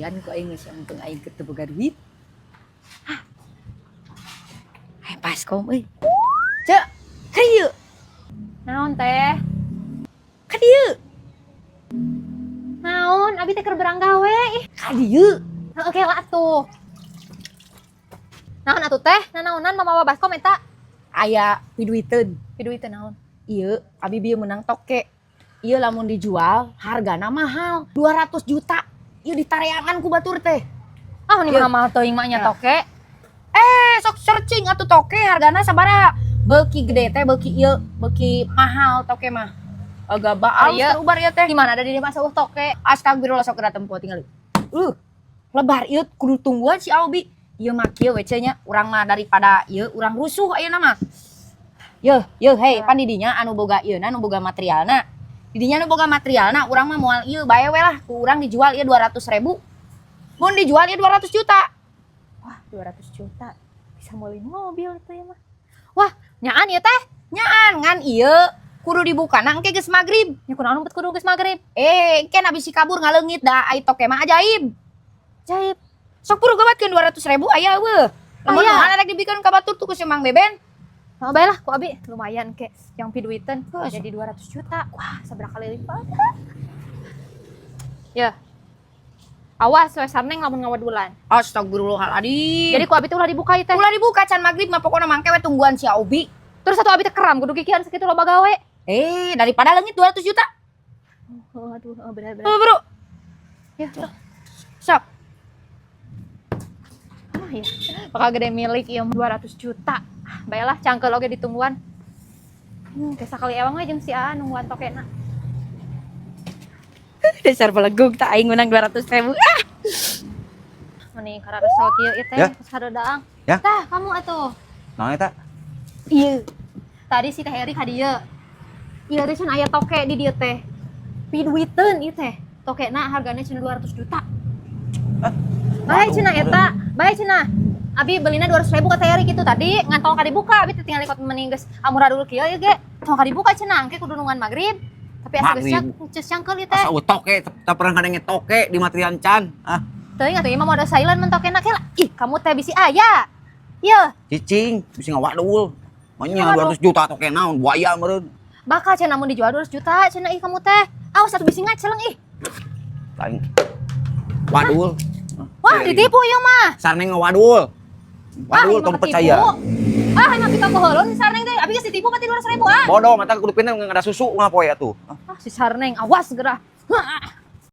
Dibelian ku aing geus, untung aing teu boga duit. Hah. Aya baskom euy. Cek, ka dieu. Naon, Teh? Ka dieu. Naon? Abi teh keur berang gawe. Ih, Ka dieu. oke lah atuh. Naon atuh, Teh? Nanaonan mamawa baskom eta? Aya piduiteun. Piduiteun naon? Ieu abi bieu menang toke. Ieu lamun dijual hargana mahal, 200 juta. Ieu ditareangan ku batur teh. Ah, ini Ieu. mah mahal teuing mah nya Ya. toke. Eh, sok searching atuh toke hargana sabaraha. Beuki gede teh beuki ieu, beuki mahal toke mah. Agak baal Ieu. terubar ieu teh. Di mana ada di masa euweuh toke? Astagfirullah, sok geura tempo tinggal. Lebar ieu kudu tungguan si Albi. Ieu mah kieu we nya, urang mah daripada ieu urang rusuh ayeuna mah. Yeuh, yeuh, hei, pan didinya anu boga ieu anu boga materialna. Didinya anu boga materialna, urang mah moal ieu bae we lah, ku urang dijual ieu 200 ribu. Mun dijual ieu 200 juta. Wah, 200 juta. Bisa beli mobil itu ya mah. Wah, nyaan ya, Teh? Nyaan ngan ieu kudu dibuka engke geus magrib. Nya kunaon bet kudu geus magrib? Eh, engke bisi kabur ngaleungit da ai toke mah ajaib. Ajaib. Sok buru gobatkeun 200 ribu aya euweuh. Lamun Aya. mana rek dibikeun ka batur tuh ku si Mang Beben. Oh, baiklah, ku abi lumayan ke yang piduiteun Geus. Jadi 200 juta. Wah, seberapa kali lipat. Ya. Awas we sarneng lamun ngawadulan. Astagfirullahaladzim. Jadi ku abi teh ulah dibuka ieu teh. Ulah dibuka can magrib mah, pokoknya mangke we tungguan si Obi. Terus satu abi teh keram kudu kikian sakitu loba gawe. Eh, daripada leungit 200 juta. Oh, aduh, oh, benar benar. Oh, bro. Ya, tuh. Sok. Oh, iya. Bakal gede milik ieu 200 juta. Ah, baiklah, cangkel oge ditungguan. Kayak sakali ewang we jeung si Aa nungguan tokena. Dasar belegug tak aing menang 200 ribu. Ah. Meni kararesel kieu ieu teh Ya. sadodaang. Ya. Tah, kamu atuh. Naon eta? Iya. Tadi si Teh Eri ka dieu. Ieu teh cenah aya toke di dieu teh. Piduiteun ieu teh. Tokena hargana cenah 200 juta. Bae cenah eta, bae cenah. Abi belina 200 ribu ka Teh Eri gitu tadi, ngan tong ka dibuka, abi teh tinggal ikut mending geus amuradul kieu ieu ge. Tong ka dibuka cenah, engke kudu nungguan magrib. Tapi asa geus Magrib. Geus cangkeul ieu teh. Asa euweuh toke, teu pernah ngadenge toke di materian can. Ah, Teuing atuh ieu mah mode silent men tokena kela. Ih, kamu teh bisi aya. Ieu, cicing, bisa ngawadul. Manya Ngawadul. 200 juta toke naon, buaya meureun. Bakal cenah mun dijual 200 juta cenah, ih kamu teh. Awas atuh bisi ngaceleng ih. Lain. Wadul. Wah, ditipu ieu mah. Sarneng ngawadul. Wadul Ah, tong emang percaya. ketipu. Ah, emang kita keheulun sarneng teh. Abi geus ditipu berarti 200 ribu ah. Bodoh, mata kudu pinter nggak ada susu ngapoe atuh. Ah, si sarneng awas segera. Hah.